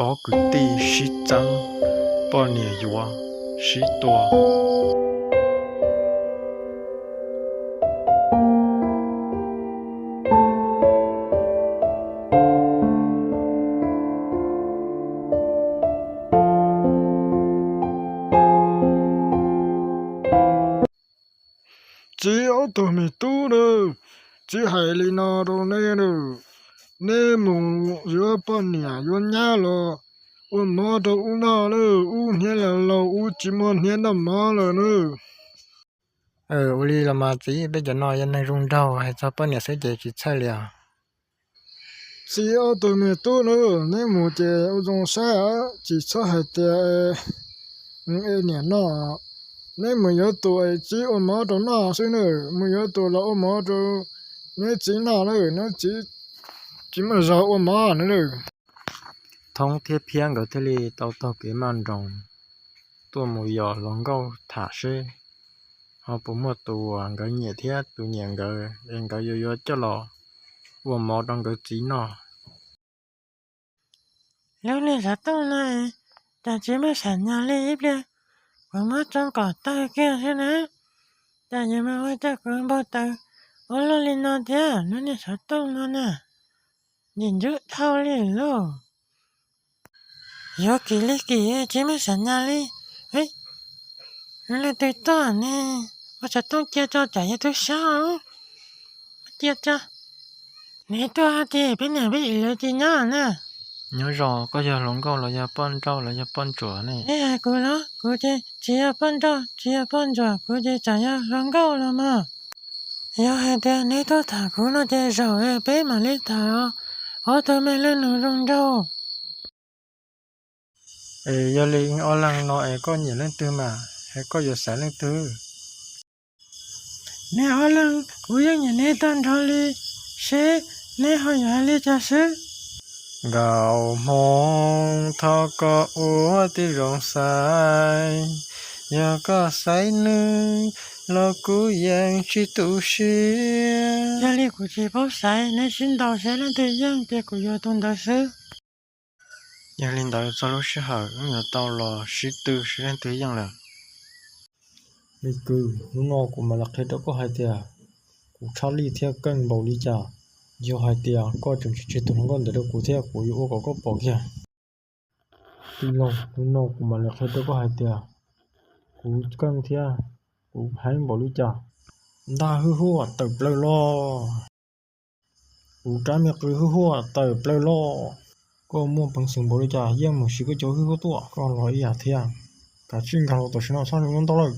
ob kwv tij sib txeeb, poj niam yuav sib tua. Txiv ob tug me tub na, txiv hais li no rau neb na, neb mus yuav poj niam yuav nyab los ua mov rau wb noj na, wb hniav laus laus wb tsis muaj hniav noj mov lawm na. Ua li los mas txiv, peb cov no yog neeg zoo nraug, hais txog poj niam xwb ces tsis txhawj li os. Txiv ob tug me tub na, neb mus ces ua zoo saib, tsis txhob hais tias e niam noj. Neb mus yuav tus es txiv ua mov rau noj xwb na, mus yuav tus los ua mov rau neb txiv noj na, neb txiv tsis muaj zog ua mov na. Thoob thiab Phiab nkawd thiaj li tau taug kev maj nroos tuaj mus yos hluas nkauj tham seb ho puas muaj tus uas nkawd nyiam thiab tus nyiam nkawd es nkawd yuav yuav coj los ua mov rau nkawd txiv noj. Lub niag xov tooj no cas tsis muaj sam nyas li, ib pliag kuv muab tsoo kom tawg kiag xwb na, cas yuav mus ua rau kuv npau taws ua luaj li no thiab, lub niag xov tooj no na, ntsim ntub dhau li lauj. Yuav kim li kim tsis muaj sam nyas li. Leej twg tuaj ne, ua xov tooj cia tso tsam yog tub sab. Cia tso. Neb tuaj hais tias peb niam peb txiv lawv tsis nyob na. Nyob zoo, koj yog hluas nkauj los yog poj nrauj los yog poj ntsuam ne? Neb hais kuv los kuv ces tsis yog poj nrauj tsis yog poj ntsuam, kuv ces tsam yog hluas nkauj los mas. Yog hais tias neb tuaj tham kuv no ces zaum peb mam li tham os, ob tug me leej nus zoo nraug. Es yog li ob leeg no es koj nyiam leej twg mas, es koj yuav xaiv leej twg? Neb ob leeg kuv yeej nyiam neb tag nrho li, seb neb ho yuav hais li cas xwb. Nkauj Hmoob, thov koj ua tib zoo xaiv, yog koj xaiv nws los kuv yeej tsis tu siab. Yog li kuv tsis paub xaiv, neb sib ntaus seb leej twg yeej ces kuv yuav tus ntawd xwb. Yog li ntawd txog lub sij hawm wb yuav tau los sib tw seb leej twg yeej lawm. Me kwv, hnub no kuv mam li qhia rau koj hais tias kuv tshaj lij thiab keej npaum li cas. Yog hais tias koj tseem tsis tseg tus hluas nkauj ntawd rau kuv thiab kuv yuav ua kom koj pom kiag. Tij laug, hnub no kuv mam li qhia rau koj hais tias kuv keej thiab kuv heev npaum li cas. Ntag, hwj huaj tawm plaws los. Kuv rab me qws hwj huaj tawm plaws los. Koj muaj peev xwm npaum li cas yeej mus siv koj cov hwj huaj tuaj, koj los ib yam thiab. Kav tsij nkag los tam sim no, txhob ntau lawm.